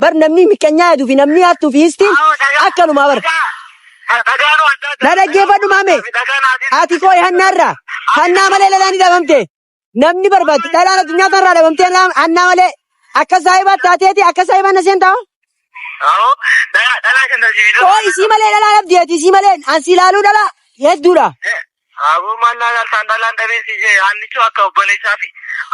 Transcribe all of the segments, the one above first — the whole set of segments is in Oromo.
Bar namni miqqanyaa yaaduu fi namni hattuu fi histiin akkanumaa bar. Na dhaggeeffadhu maame. Ati koo hannaarraa. Hannaa malee dhalaan ni dhabamte. Namni barbaaddu dhalaan addunyaa kanarraa dhabamtee hannaa malee. Akka saahibaa taateeti akka saahibaa na seentaa. Koo isii malee dhalaa dhabdi ati isii malee ansi ilaaluu dhalaa hedduudha. Aboo maal naa laaltaan dhalaan dhabee si jee hannichuu akka obboleessaa fi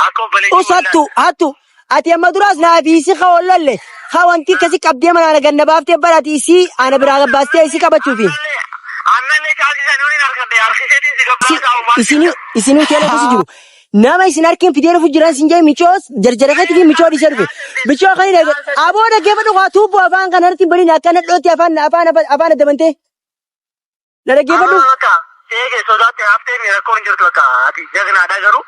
akka obboleessi Us hattu hattu ati amma duraas naa fi isii ka wallalle ka wanti akkasi qabdee manaa ganna baaftee bara ati isii ana biraa gabbaastee isii qabachuufi. Ammallee caalchisan waliin harkadhe harkiseetiin si gabbaasaa uumaa. Isinuu isinuu teela keessa jiru. Nama isin harkeen fidee dhufu jiran sin jee micoos jarjara keetii fi micoo dhiisee dhufe. Micoo kan hin aboo dhaggeeffadhu waa tuubboo afaan kana irratti hin banin akka nadhootti afaan afaan afaan adda bantee. Na dhaggeeffadhu. Amma bakka eege sodaatte haftee mi rakkoon hin jirtu bakka ati jagnaadha garuu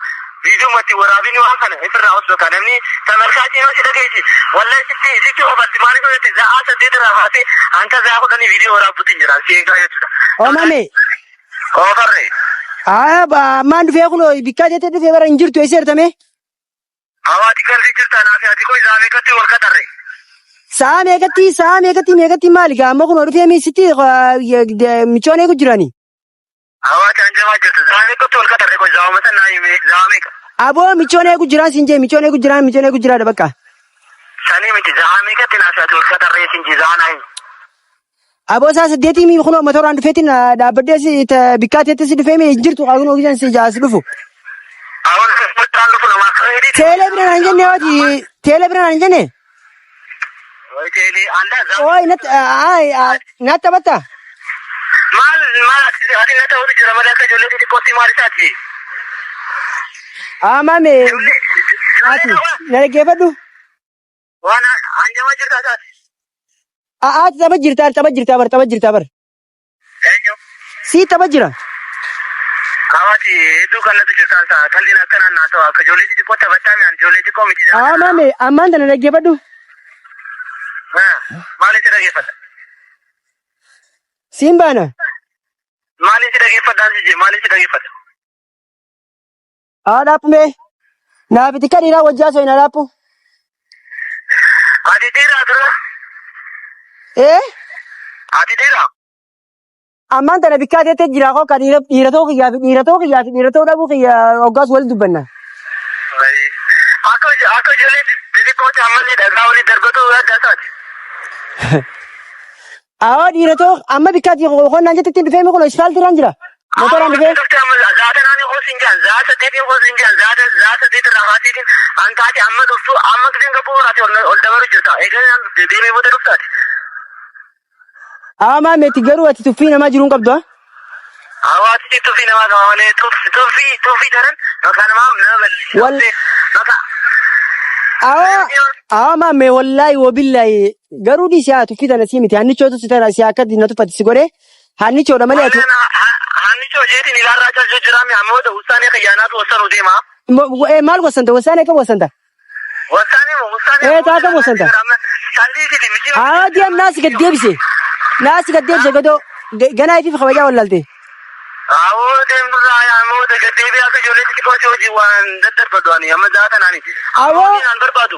viidiyoo itti waraabini waan kana ifirraa os bakka namni samarkaa yoo si dhageessi wallahi sitti sitti ofatti maaliif yoo jette za'aa 8 irraa kaasee hanga za'aa 10 viidiyoo waraabbuutti hin jiraan si eegaa jechuudha. Oomame. Oofarre. Haa ammaan dhufee kun bikkaa jettee dhufee bara hin jirtu eessa ertame? Hawaati galtee jirta anaa fi ati koo isaa meeqatti wal qaxarre. Sa'a meeqatti sa'a meeqatti meeqatti maali gaa amma kun dhufee sitti michoon eegu jirani. Hawaati hanjamaa jirtu sa'a meeqatti wal qaxarre koo zaawama san naa hime za'a meeqa. Aboo michoon eegu jiraan siin jee michoon eegu jiraan michoon eegu jiraadha bakka. Sanii miti za'a meeqatti naa fi ati wal qaxarree siin jee za'a naa hime. Aboo isaa saddeetii mi kunoo motoraan dhufeetiin dhaabbadhee si bikkaa teetti si dhufee mi hin jirtu kunoo gisaan si jaas dhufu. Awwan motoraan dhufu namaa akka heedii. Teelee bira naan jenne waati teelee bira naan jenne. Teelee andaa za'a. Ooy natti natti taphatta. Maal maal ati na ta'utu jira malee akka ijoollee xixiqqootti maal isaati? Amaame ati na dhaggeeffadhu. Waan hanjama jirta isaati. Ati tapha jirta tapha jirta bar tapha jirta bar. Eenyu? Sii tapha jira. Hawaati hedduu kan natu jirta isaa qalliin akkanaan naa ta'u akka ijoollee xixiqqoo taphataa mi'aan ijoollee xixiqqoo miti. Amaame ammaan tana dhaggeeffadhu. Maaliin si dhaggeeffadha? Siin baana. Maaliin si dhaggeeffadha si jee maaliin si dhaggeeffadha? Haa dhaaphu mee. Naaf itti kan dhiiraa wajjaa soo hin dhaaphu. Ati dhiiraa dura? Ee? Ati dhiiraa? Ammaan tana bikkaa teettee jira koo kan dhiira dhiira ta'uu kiyyaa fi dhiira ta'uu kiyyaa fi dhiira ta'uu dhabuu kiyya hoggaas wal dubbanna. Akka akka ijoollee xixiqqootti ammallee dhagaa olii darbatu adda isaati. Awoo dhiira ta'uu amma bikkaati qonnaan jettetti dhufee mi kun ispaaltii irraan jira. Motoraan dhufee. Dhufte amma zaatanaan hoos hin jaan zaa saddeetiin hoos hin jaan zaa zaa saddeet irraa haatiitiin hantaati amma dhuftu amma giseen gabboo horaati ol dabaru jirta egaa deemee booda dhuftaati. Awoo maameetti garuu ati tuffii namaa jiruun qabdu haa. Hawaasi tuffii namaa qaba malee tuffii tuffii daran maqaa namaa nama Wal- maqaa. Awoo awoo maamee wallaahi wabillaahi garuu dhiisi haa tuffii tana sii miti hannichootu si tana si akka na tuffatti si godhee hannichoodha malee ati. Hannichoo jeetiin ilaarraa calju jiraami ammoo wusaanee kayyaanaatu wassanuu deema. Maal wassanta wasaanee kam wassanta? Wasaanee moo wasaanee? Ee taata wassanta. Salliisiti miti. Haa deem naasi gad deebise naasi gad deebise godoo ganaa ifiif kabajaa wallaalte. Awoo deemnurraa ammoo gad deebi'ee akka ijoollee xixiqqoo si hojii waan daddarbadu ani amma zaata naani. Awoo. An barbaadu.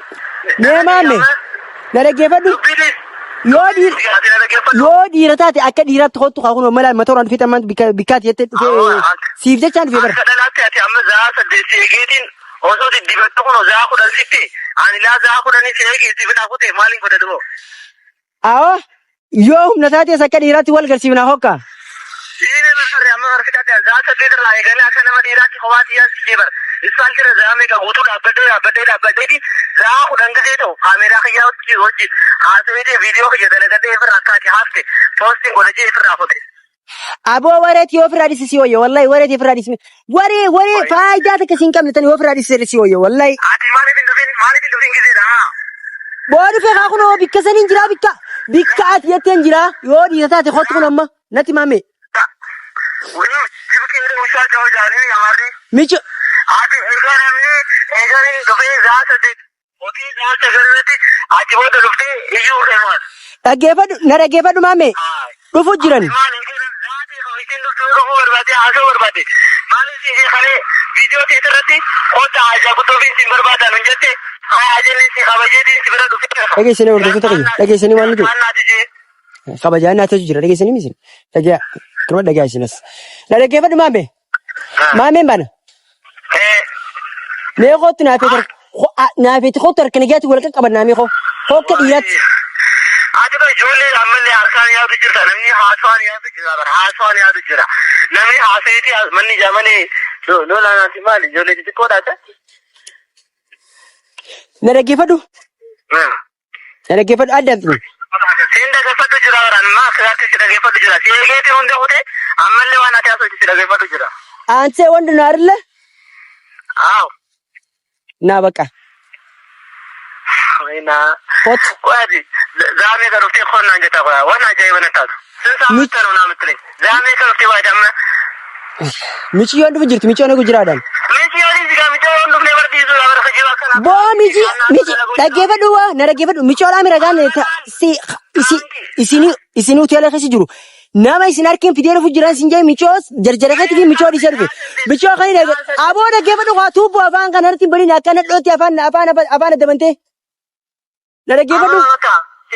Mee maamme na dhaggeeffadhu Dubbiinis. yoo dhiir Ati na dhaggeeffadhu. yoo dhiira taate akka dhiiraatti kottu kaa kunoo mala motoraan dhufee ammaan bikkaati jettee dhufee siif jechaan dhufee bara. Akka dhalaatti ati amma za'a saddeet si eegeetiin osoo diddibattu kun za'a 10 sitti ani laa za'a kudhanii si eegee si biraa kutee maaliin godha dubo. Awoo yoo humna taates akka dhiiraatti wal garsiifnaa hokka. Dhiirri barre amma barfidhatte za'a saddeet irraa eegalee akka nama dhiiraatti kophaa siyyaan si jee bara. Isaan jira za'a meeqa guutuu dhaabbadhee dhaabbadhee dhaabbadheeti za'a 10 gisee ta'u kaameeraa kiyyaa hojii hojii haasawee viidiyoo kiyya dalagadhee ifirraa akka ati hafte poostiin godhachee ifirraa fute. Aboo wareeti yoo ofirraa dhiisi si wayya wallahi wareeti ofirraa dhiisi. Waree waree faayidaa takka siin qabne tani yoo ofirraa dhiisi si wayya wallahi. Ati maaliif hin dhufin maaliif hin dhufin giseedha haa? Boo dhufe kaa kunoo bikka saniin jiraa bikka bikka ati jetteen jiraa yoo dhiira taate kottu kun amma natti maame. Micho Ati egaa namni egaa inni dhufee za'a saddeet hojii za'a sagal irratti achi booda dhuftee iyyuu kennuun. Dhaggeeffadhu na dhaggeeffadhu maame dhufu jiran. Maal zaati isin dhuftuu dhufuu barbaade haasa'uu barbaade maal isin kalee viidiyoo keessa irratti kottaa haajaa guddoo fi isin barbaadan hin jette. Dhageessanii hordoftoota kiyya. Dhageessanii waan nuti kabajaan naa ta'u jira. Dhageessanii misin. Dhagaa. Kanuma dhagaa isinas. Na dhaggeeffadhu maame. Maameen bana. Mee kootu naafeet naafeeti kootu harka nagaatti wal qaqqaban naamee koo. Hokka dhiiraatti. Ati ba ijoollee ammallee harkaan yaadu jirta. Namni haasawaan yaadu jira bara. Haasawaan yaadu jira. Namni haasayeeti manni jaamanii lola naati maali ijoollee xixiqqoodha ati? Na dhaggeeffadhu. Na dhaggeeffadhu addaan xumuri. Siin dhaggeeffadhu jira bara. Amma akkaatti si dhaggeeffadhu jira. Si eegeeti hunda kute ammallee waan ati haasoftu si dhaggeeffadhu jira. Aansee wanti nu arilla Aaw. naa baqa. Waynaa. Kootu. Qoyaati zaamee kan dhuftee qonnaan jetta qoyaa waan ajaa'iba na taatu. Sin saamatti nu naa mitile. Zaamee kan dhuftee waayita amma. Miciyyoon dhufu jirti miciyyoon eegu jiraadhaan. Miti yoo dhiisi gaa miti yoo dhufnee barsiisuu gaa bara kijiba akkana. Boo mici mici dhaggeeffadhu waa na dhaggeeffadhu micoodhaa miragaan si isi isinii isinii hoteela keessa jiru. Nama isin harkeen fidee dhufu jiran sin jee micoos jarjara keetii fi micoo dhiisee dhufe. Micoo kan inni aboo dhaggeeffadhu waa tuubboo afaan kana irratti hin baniin akka nadhootti afaan afaan afaan adda bantee. Na dhaggeeffadhu. Amma bakka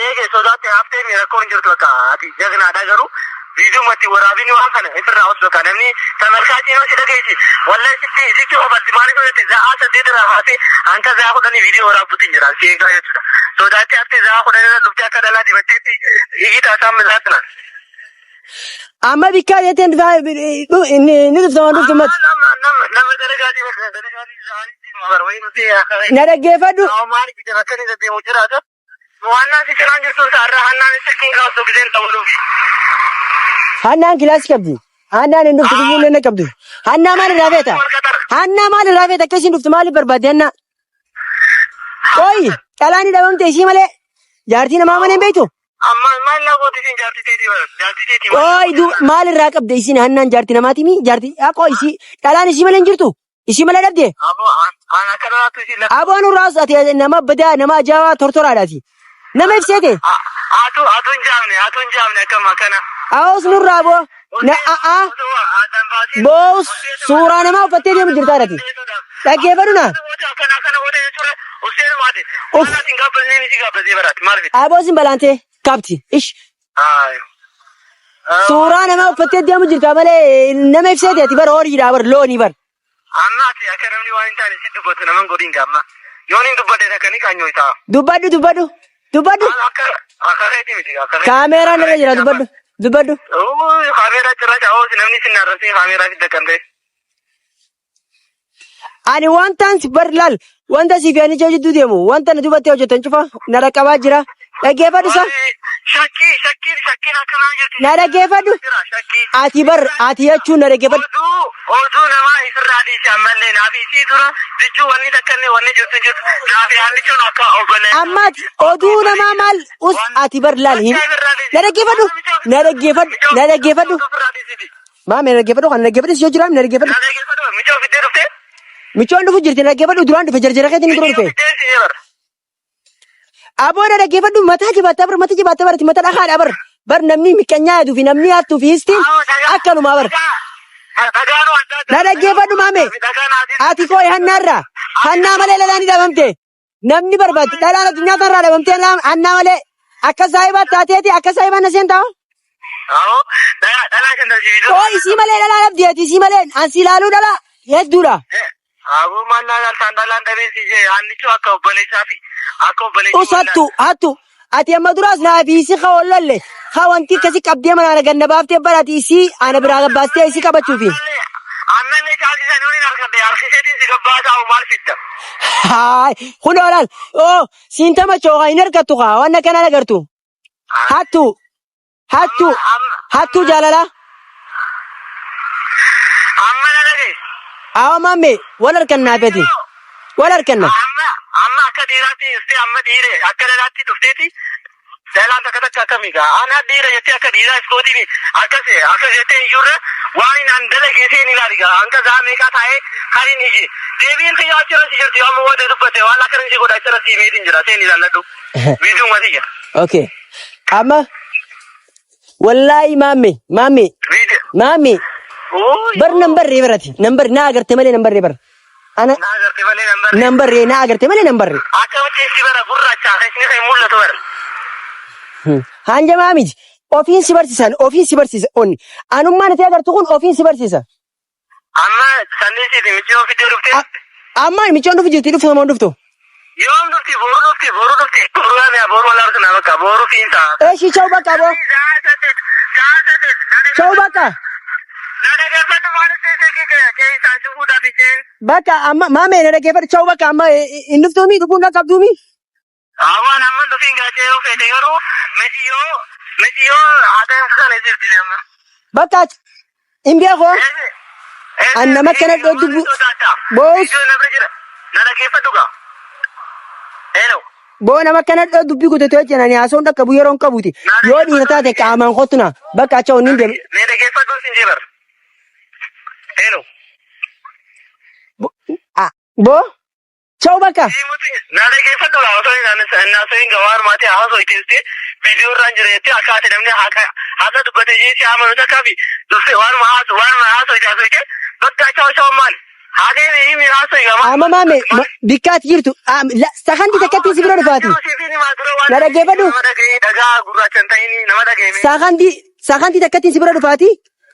eege sodaatti haftee mi rakkoon jirtu bakka ati jagnaadha garuu viidiyumatti waraabini waan kana ifirraa os bakka namni tamalkaachii yoo si dhageessi wallahi sitti sitti qofatti maaliif yoo jette za'aa 8 irraa kaasee hanga za'aa 10 viidiyoo waraabbuutti hin jiraan si eegaa jechuudha. Sodaatti haftee za'aa 10 irra dhuftee akka dhalaa dibatteetti iyyi taasaa mizaatna. Amma bikkaa jetteen ni dhufta waan dhuftu mati. Nama nama nama dalagaatii bakka dalagaatii za'anii bara wayii nuti Na dhaggeeffadhu. Hannaan kilaasii qabdi. Hannaan hin dhuftu dhufuu illee qabdu. Hannaa maal irraa feeta? Hannaa maal irraa feeta? Akka isiin dhuftu maaliif barbaadde hannaa? Qoyi dhalaan hidhamamte isii malee jaartii namaa malee hin beektu? Qoyi maal irraa qabde isiin hannaan jaartii namaati mi? Jaartii haa qoyi isii dhalaan isii malee hin jirtu? Isii malee dhabde? Aboo nurraas ati nama badaa nama ajaa'ibaa tortoraadhaati. Nama ibseete? Aos nurraa boo. Na a'aa boos suuraa namaa uffattee deemu jirtaa ati. Dhaggeeffadhu na. Uff. Aboo sin balaantee kabti. Ish. Suuraa namaa uffattee deemu jirtaa malee nama ibseete ati bara horiidhaa bar loonii bar. Amma ati akka namni waan hin taane si dubbatu naman godhin gaamma. Yoon hin dubbadhe takka ni qaanyoo isaa. Dubbadhu dubbadhu dubbadhu. Akka akka keetii miti akka keetii. Kaameeraan irra jira dubbadhu dubbadhu. Kaameeraa cirracha hoosi namni sin arrabsee kaameeraa fidda kan ta'e. Ani wantaan si bar laal wanta siif yaani jidduu deemu wanta na dubattee hojjetan cufa na dhaqqabaa jira. Dhaggeeffadhu sa. Shakkii shakkiin shakkiin akkanaan jirti. Na dhaggeeffadhu. Shakkii. Ati bar ati jechuun na dhaggeeffadhu. Oduu oduu namaa isirraa dhiisi ammallee naaf isii dura jechuu wanni takka illee wanni jirtu hin jirtu naaf yaannichuun akka obboleessa. Amma ati oduu namaa maal us ati bar laal hin. Na dhaggeeffadhu. Na dhaggeeffadhu. Na dhaggeeffadhu. Maame na dhaggeeffadhu kan na dhaggeeffadhu si yoo jiraame na dhaggeeffadhu. Na dhaggeeffadhu michoo fiddee dhuftee. Michoon dhufu jirti na dhaggeeffadhu duraan dhufe jarjara keetiin dura Michoo dhufe. fiddee si bar. Aboo na dhaggeeffadhu mataa jabaattee bar mata jabaattee barati mata dhakaadha bar bar namni miqqanyaa yaaduu fi namni hattuu fi histiin akkanumaa bar. Na dhaggeeffadhu maame ati koo hannaarraa hannaa malee dhalaan ni dhabamte namni barbaaddu dhalaan addunyaa kanarraa dhabamte hannaa malee akka saahibaa taateeti akka saahibaa na seentaa. Koo isii malee dhalaa dhabdi ati isii malee ansi ilaaluu dhalaa hedduudha. Aboo maal naa laaltaan dhalaan dhabee si jee hannichuu akka obboleessaa fi akka obboleessi Us hattu hattu ati amma duraas naa fi isii ka wallolle ka wanti akkasi qabdee manaa ganna baaftee bara ati isii ana biraa gabbaastee isii qabachuufi. Ammallee caalchisan yoo hin argadhe harkiseetiin si gabbaasaa maal fidda. Haay kun olaal oo siin tamachoo hin argattu kaa waan akkanaa agartu. Hattu hattu hattu jaalalaa. Amma na dhagaye. Awa mamme wal harkannaa feti wal harkanna. Amma amma akka dhiiraatti dhuftee amma dhiire akka dhalaatti dhufteeti dhalaan takka takka akkamii gaa ana dhiira jettee akka dhiiraa iskootiin akkas akkas jettee iyyuurra waan hin an dalagee seen ilaali gaa hanga gaa meeqaa taa'ee kan hin iyyi deebiin kiyya achirra si jirti amma wanta dubbatte waan akkana si godha achirra si meetiin jira seen ilaalladhu viidiyoo tiyya. Okay. Amma wallaahi maamme maamme Viidiyoo. maamme bar nan barree barati nan barre na agarte malee nan barree bar. Ana Na agarte malee nan barre. Nan barree na agarte malee nan barre. Akkamitti si bara gurraacha keessni kan mul'atu bara. Hanjamaa miti. Ofiin si barsiisan ofiin si barsiisa onni. Anummaan ati agartu kun ofiin si barsiisa. Amma sanniin siiti miccoo fidee dhuftee. Amma micoon dhufu jirti dhuftu moo hin dhuftu? Yoom dhufti boru dhufti boru dhufti. Boru laamiyaa boru wal argina bakka boru fiinta. Eshi chau bakka boo. Chau bakka. Bakka amma maamee na dhaggeeffadhu chau bakka amma hin dhuftuumi dhufuun na qabduumi. Awwan amma dhufiin gaachee yoo feete garuu miti yoo miti yoo haasa'in sana jirti amma. Bakka hin beekoo. An nama akkana dhooddu boos. Na dhaggeeffadhu gaa. Hello. Boo nama akkana dhoo dubbii kutate wajjin ani haasa'uun dhaqqabu yeroo hin qabuuti. Yoo dhiira taate qaamaan kottu na bakka acha onni hin deemu. Mee dhaggeeffadhu sin jeebar. Hello. Boo chau bakka. Na dhaggeeffadhu gaa osoo hin haasa'in gaa waan maatii haasoo itti viidiyoo irraan jira jettee akka ati namni haqa haqa dubbate jee si amanu takkaa fi dursee waanuma haasoo waanuma haasoo itti haasoo itti bakka acha osoo maal haaqee himi haasoo egaa maal. Amma maame bikka ati jirtu sakandii takkatti si bira dhufaati. Na dhaggeeffadhu. Nama dhaga'ee dhagaa gurraacha hin ta'in nama dhaga'ee. Sakandii sakandii takkatti si bira dhufaati.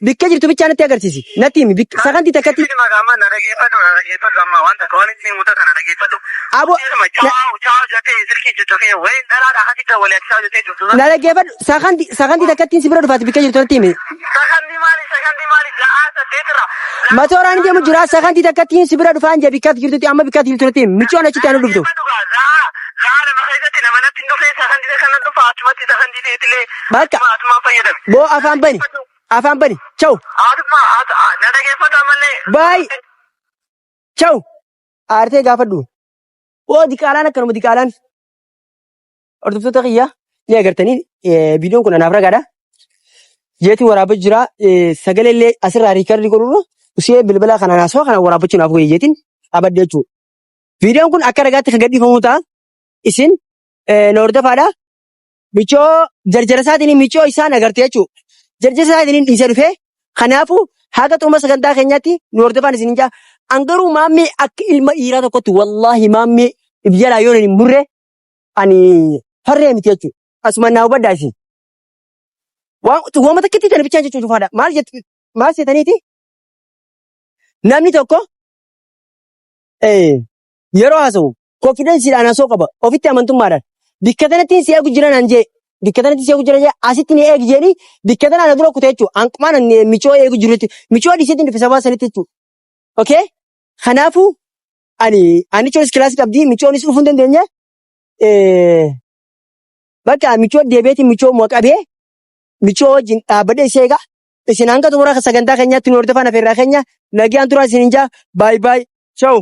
Bikka jirtu bichaa natti agarsiisi. Natti himi sakandii takkatti. Abo na dhaggeeffadhu sakandii sakandii takkatti si bira dhufaati bikka jirtu natti himi. Matooraan deemu jira sakandii takkatti si bira dhufaan jee bikka jirtutti amma bikka jirtu natti himi. Michoon achitti anu dhuftu. Bakka boo afaan bani afaan bani chau baay chau aartee gaafadhu. Oo diqaalaan akkanuma diqaalaan. Hordoftoota kiyya ni agartanii viidiyoon kun anaaf ragaadha. Jeetiin waraabaa jira sagalee illee asirraa riikardii godhurra usee bilbila kanaan haasawaa kanaan waraabbachuu naaf wayya jeetiin qabadde jechuudha. Viidiyoon kun akka ragaatti kan gadhiifamu ta'a. Isin na hordofaadha. Micoo jarjara isaatiin micoo isaan agarte jechuudha. Jarjara isaatiin dhiisee dhufee kanaafuu haga xumura sagantaa keenyaatti nu hordofaan isin jaa. An garuu maammee akka ilma dhiiraa tokkotti wallaahi maammee if jalaa yoo hin murre ani farree miti jechuudha. Asuma naa hubadhaa isin. Waan waama takkitti tana bichaan jechuun cufaadha. Maal jettu maal seetaniiti? Namni tokko yeroo haasa'u konfidensiidhaan haasa'uu qaba. Ofitti amantummaadhaan. Bikka kanatti si eegu jira naan jee. Bikka kanatti si eegu jira jee asitti ni eegi jeeni bikka tana ana dura kute jechuudha. Anqumaan ani micoo eegu jiru jechuudha. Micoo dhiiseetiin dhufe sababa sanitti jechuudha. Okay? Kanaafuu ani anichoonis kilaasii qabdi michoonis dhufuu hin dandeenye. Bakka michoo deebi'eetiin michoo moo qabee michoo wajjin dhaabbadhee ishee egaa isin hanga xumura sagantaa keenyaatti nu hordofaa nafeerraa keenya nagaan turaa isin hin jaa baay baay ciao.